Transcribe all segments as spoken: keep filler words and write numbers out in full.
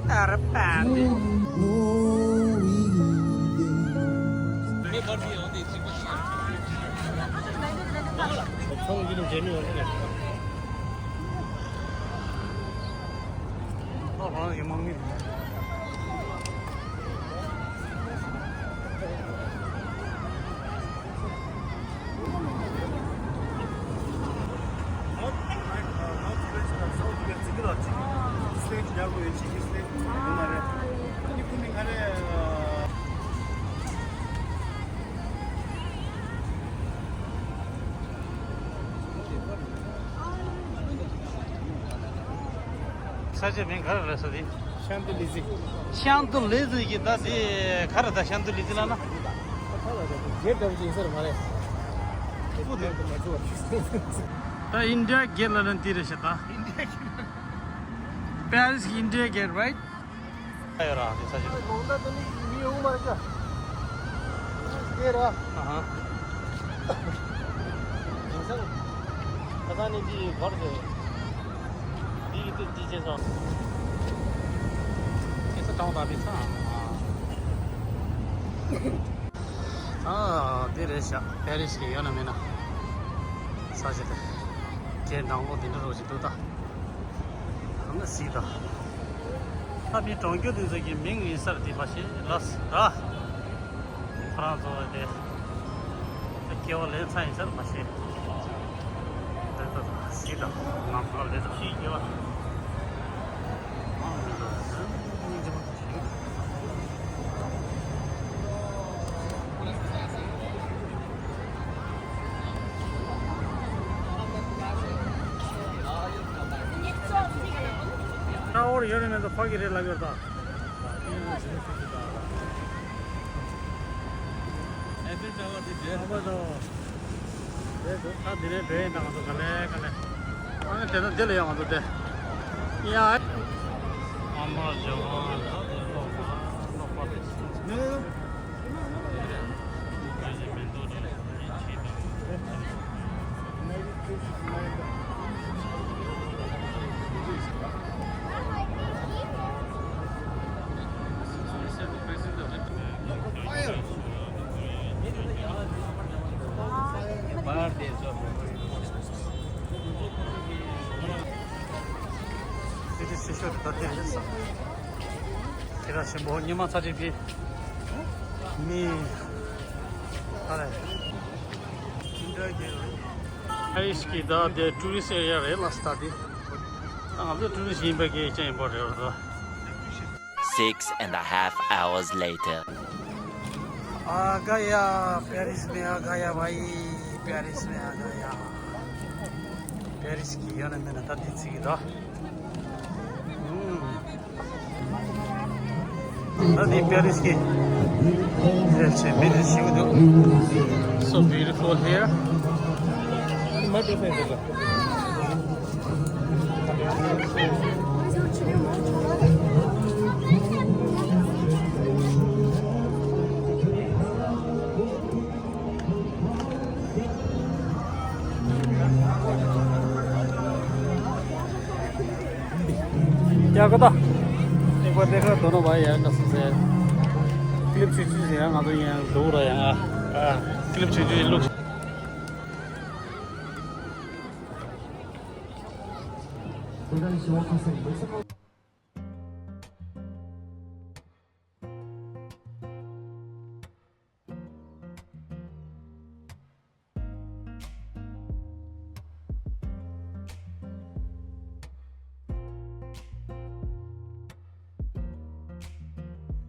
ཨ་ར་པ་འདི། ས་ཆའི་མིང་ག་རེ་རེད་ཟེར་དེ། ཤང་ཏུ་ལི་ཛི། ཤང་ཏུ་ལི་ཛི་གི་ད་དེ་ག་རེ་ད་ཤང་ཏུ་ལི་ཛི་ལ་ན། རྒྱལ་འདྲ་བོ་ཅིག་ཡིན་ས་རེད་མ་རེད། ད་ཨིན་ཌི་ཡ་གེ་ཊི་ལ་ན་དེ་རེད་ཤག་ད། པེ་རི་སི་གི་ཨིན་ཌི་ཡ་གེ་ཊི་རའིཊ། ཡོད་ར་དེ་ས་ཆ། ལོང་ད་དེ་ནི་མི་ཡོང་མ་རེད་ཀྱ། དེ་ར། ཨ་ཧ། དེང་སང་ཁ་སང་ནས་འདི་གོ་རེད་ཟེར། འདི་ཡི་དེ་འདི་བྱས་སོང་། ཁྱེད་ཚོ་གྲོང་དང་མི་ཚང་། ཨ་དེ་རེད་ཤག་པེ་རི་སི་གི་ཡོད་ན་མེད་ན་ས་ཆ་དེ། ཁྱེད་འདང་བོ་དེ་འདྲ་རོ་ཞིག་འདུག་ད། ཨ་ནི་སི་ད། ད་མི་གྲོང་ཁྱེར་དེ་ཚོ་གི་མིང་ཡིན་ས་རེད་དེ་མ་ཤེས་ལ་སི་ད། ཁོ་རང་ཚོ་དེ། ད་སྐྱེ་བ་ལེན་ཚར་ཡིན་ས་རེད་མ་ཤེས། ད་ད་ད་སི་ད། ང་ཕ་ལེ་ད་ཤི་སྐྱེ་བ། ང་མི་ད་ད་སྙིང་རྗེ་མ་ད་ཤི། ཁྲ་ཧོར་ཡོད་རེད་མེད་ཚོ་ཕ་གི་རེད་ལབ་ཡོད་ད། ཨེ་ཕིལ་ཊ་ཝར་དེ་བྲེལ། ཨ་མ་དང་། རེད་འདུག་ད་འདི་ནས་བྲོས་ཡིན་ད་ང་ཚོ་ག་ལེ་ག་ལེ། ཨ་ནི་དེ་ན་འདི་ལ་ཡོང་ང་ཚོ་དེ། ཡ། ཨ་མ་ཇོ་ཝན་ད་དེ་ལོག་པ་ལོག་པ་དེ། དེ་དུས་སྲི་ཞུ་དེ་ད་དེ་རེད་ས། དེ་ར་ཆེན་པོ་ཉི་མ་ཚ་དྲི་ཕི། མི། ཨ་རེ། ཨ་རིས་ཀྱི་ད་དེ་ཊུ་རི་སི་ཨེ་རི་ཡ་རེད་ལ་སི་ད་དེ། ད་ང་ཚོ་ཊུ་རི་སི་ཡིན་པའི་གི་ཅན་ཡིན་པ་རེད་བ། Six and a half hours later. आ गया पेरिस में, आ गया भाई, पेरिस में आ गया। पेरिस की यार मैंने तदी सी दा। हम्म। तदी पेरिस की। Let's see, so beautiful here. क्या पता। एक बार देखा दोनों भाई यार कसम से। क्लिप खींची थी यार, हाँ तो ये दो रहा यार। हाँ, क्लिप खींची लुक।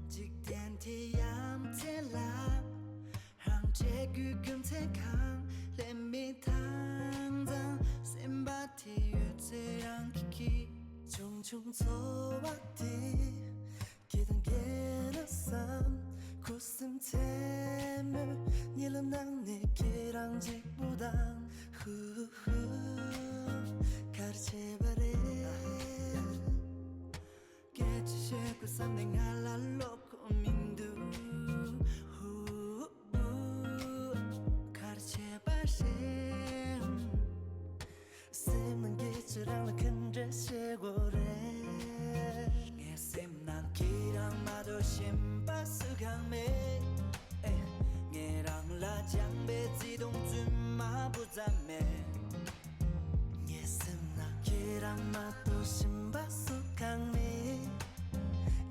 འཇིག་རྟེན་དེ་ཡ་མཚན་ལ། རང་བྱས་རྒྱུ་རྒྱུ་མཚན་གང་ལས་མི་ཐང་ཙང་སེམས་པ་དེ་ཡོད་ཚད་རང་གི་གི་ཆུང་ཆུང་འཚོ་བ་དེ། སྐྱིད་དང་སྐྱིད་ན་བསམ་ཁུ་སིམ་མཚན་མོ་གཉིད་ལམ་ནང་ནས་ཁྱེད་རང་གཅིག་པུ་དང་ཧུ་ཧུ་གར་བྱེད་པ་རེད། སྐད་ཆ་བཤད་དགོས་བསམ་ནས་ང་ལ་ལོག་གོ་མི་འདུག་ཧུ་ཧུ་གར་བྱེད་པ་རེད། སེམས་ནང་སྐད་ཆ་རང་ལ་ག་འདྲ་བཤད་དགོས་རེད། ངའི་སེམས་ན་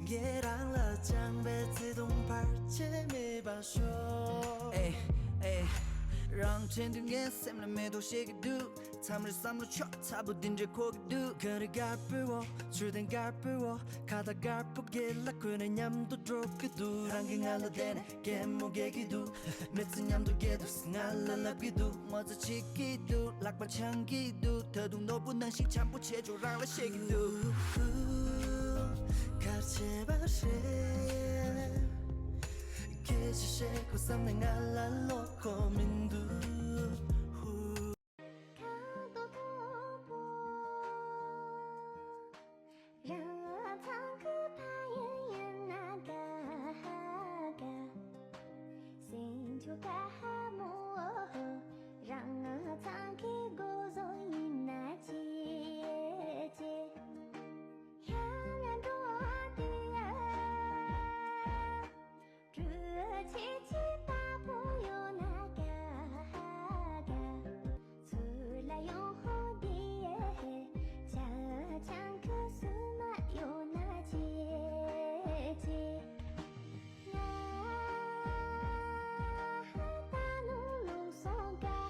ཁྱེད་རང་ལ་བཅངས་པའི་བརྩེ་དུང་བར་ཆད་མེད་པར་ཤོག་ཨེ་ཨེ། རང་དྲན་དུས་ངའི་སེམས་ལ་མེ་ཏོག་བཞད་ཀྱི་འདུག་མཚམས་རེ་བསམ་བློ་ཕྱོགས་ཚ་པོ་འདི་འདྲའི་འཁོར་གྱི་འདུག་གངས་རི་དཀར་པོའི་འོག་མཆོད་རྟེན་དཀར་པོའི་འོག་ཁ་བཏགས་དཀར་པོ་གྱེར་ལ་བཀོད་ནས་མཉམ་དུ་འགྲོ་གི་འདུག་རང་གིས་ང་ལ་བལྟས་ནས་གད་མོ་བགད་ཀྱི་འདུག་མི་ཚེ་མཉམ་དུ་བསྐྱལ་དུས་ང་ལ་ལབ་ཀྱི་འདུག་ངོ་ཚ་བྱེད་ཀྱི་འདུག་ལག་པ་འཆང་གི་འདུག་ད་དུང་ནོར་བུ་ནང་བཞིན་འཆམ་པོ་བྱེད་ཆོག་རང་ལ་བཤད་ཀྱི་འདུག་གར་བྱེད་པ་རེད། སྐད་ཆ་བཤད་དགོས་བསམ་ནས་ང་ལ་ལོག་གོ་མི་འདུག་རང་ཚང་གི་ཕ་ཡུལ་ཡིན་ན་དགའ་དགའ། སེམས་ཆུང་དགའ་མོ། རང་ཚང་གི་སྒོ་ཟོག་ཡིན་ན་ཅི་ཅི། ཡང་ན་འགྲོ་དུས་ཨ། གྲོས་ཆོད་ཆེ་དྲག་པོ་ཡོད་ན་དགའ་དགའ། ཚུར་ལ་ཡོང་ཧོ་དེ་ཆ་ཆང་ཁ་སུ་མ་ཡོད་ན་ཅི་ཅི། ང་ད་ནུང་ནུང་སོང་དགའ།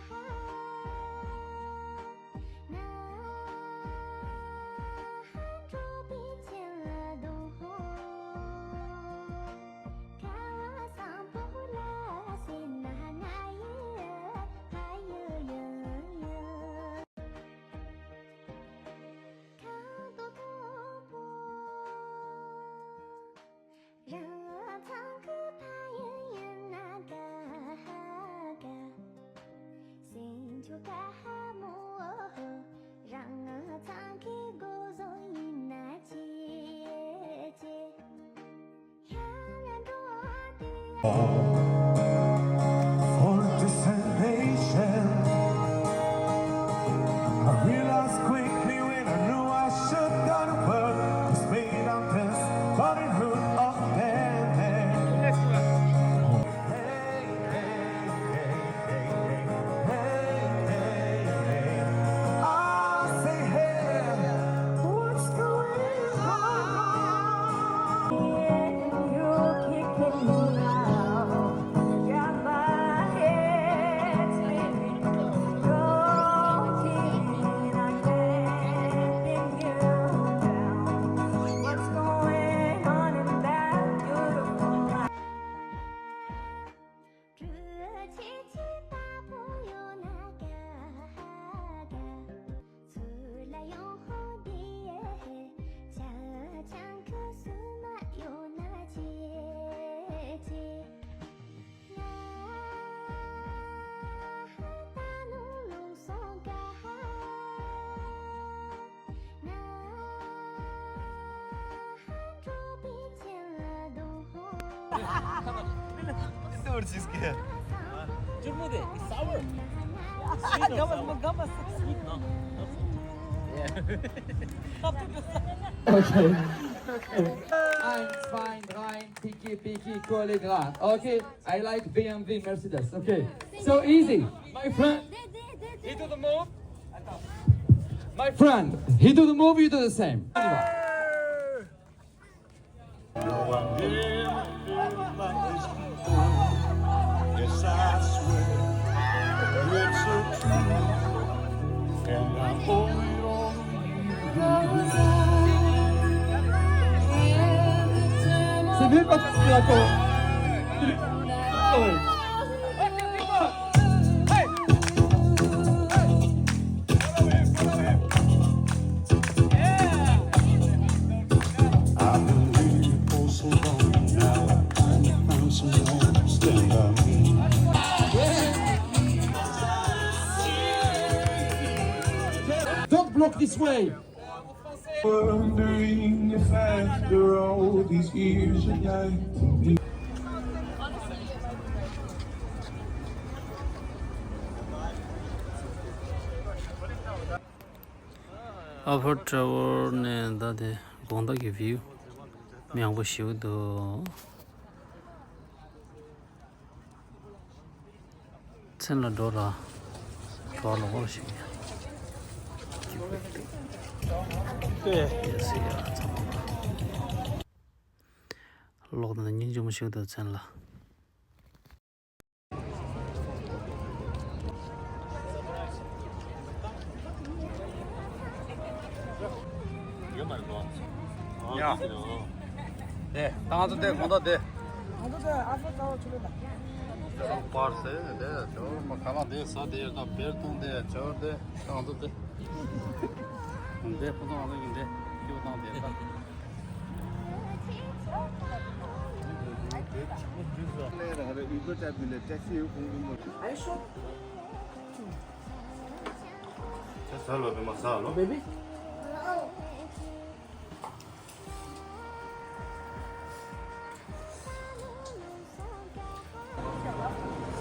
རང་ཚང་གི་ཕ་ཡུལ་ཡིན་ན་དགའ་དགའ། སེམས་ཆུང་དགའ་མོ། རང་ཚང་གི་སྒོ་ཟོག་ཡིན་ན་ཅི་ཅི། ཡང་ན་འགྲོ་དུས་ཨ། For this temptation, I realized quickly when I knew I should go to work. It's made up this bodyhood of man. Hey, hey, hey, hey, hey, hey, hey. I say, hey, what's going on? You're kicking me out. Got my head spinning. Don't keep me, I can't pin you down. What's going on in that beautiful mind? གྲོས་ཆོད་ཆེ་དྲག་པོ་ཡོད་ན་དགའ་དགའ། ཚུར་ལ་ཡོང་ཧོ་དེ་ཆ་ཆང་ཁ་སུ་མ་ཡོད་ན་ཅི་ཅི། ང་ད་ནུང་ནུང་སོང་དགའ། It's sour. Sweet or sour? Sweet, no? Okay. Eins, zwei, drei, Piki, Piki, Kollegra. Okay, I like B M W Mercedes. Okay, so easy. My friend, he do the move. My friend, he do the move, you do the same. Anyway. No, I never felt like this before. Yes, I swear it's so true. And I owe it all to you. C'est mieux quand tu dis encore. I've been waiting for so long now. Finally found someone to stand by me. Don't block this way. Wondering if after all these years I'd like to be. ཨ་ཕོར་ཊ་ཝར་ནས་ད་དེ་དགོང་དག་གི་བིའུ་མི་ཡག་པོ་ཞེ་པོ་འདུག་མཚན་ལ་འགྲོ་ར་གྲོགས་ལ་འོར་ཞིག་ཡ། ཡ་སི་ཡ་ཚང་མ། ལོག་ན་སྙིང་རྗེ་མོ་ཞིག་འདུག་མཚན་ལ། ཡོད་མ་རེད་གོ། ཡ། དེ་ཏང་ཙུ་དེ་གོང་ད་དེ། གོང་ད་དེ་ཨ་ཧྥོ་ཙའོ་ཆུ་ལེ་ད། ཅོ་པར་སེ་དེ་ཅོ་མ་ཁ་ལག་དེ་ཟ་དེ་ད་བེར་བཏུང་དེ་ཅོ་དེ་ཏང་ཙུ་དེ། དེ་ཕུ་ཐང་ཨ་ལེ་གི་དེ་ཁྱེའུ་ཏང་དེ་ད།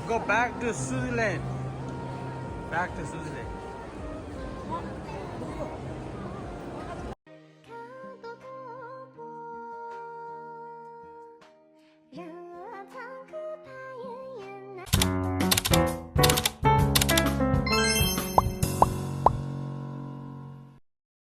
Go back to Switzerland. Back to Switzerland.